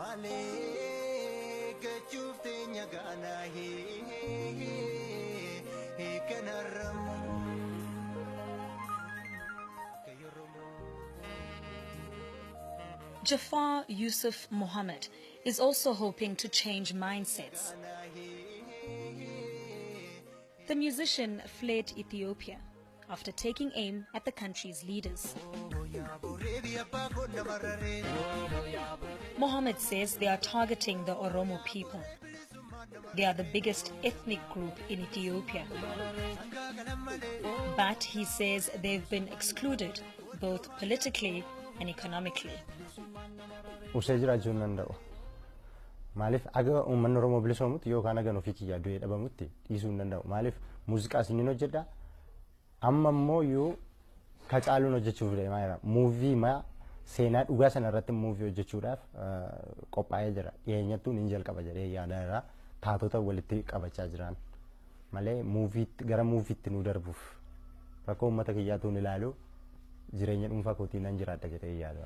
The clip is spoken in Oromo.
Malee gachuuf teenya gaanaa kanarramu. Jafar Yusuf Mohammed is also hoping to change mindsets. The musician fled Ethiopia after taking aim at the country's leaders. Mohammed says they are targeting the Oromo people. They are the biggest ethnic group in Ethiopia. But he says they've been excluded both politically and economically. Obsee jiraachuu hin danda'u. Maaliif aga uummanni Oromoo bilisoomutti yookaan aga ofii kiyyaa du'ee dhabamutti dhiisuu hin danda'u. Maaliif muuziqaas ni hojjedha. Amma immoo yoo kacaaluun hojjechuuf deemaa jira. Muuvii maa seenaa dhugaa sana irratti muuvii hojjechuudhaaf qophaa'ee jira. Dhiyeenyattuu ni jalqaba jedhee yaada irraa taatota walitti qabachaa jiran. Malee muuviitti gara muuviitti nu darbuuf rakkoo uummata kiyyaatuun ilaalu jireenya dhuunfaa kootiin nan jiraadha jedhee yaadu.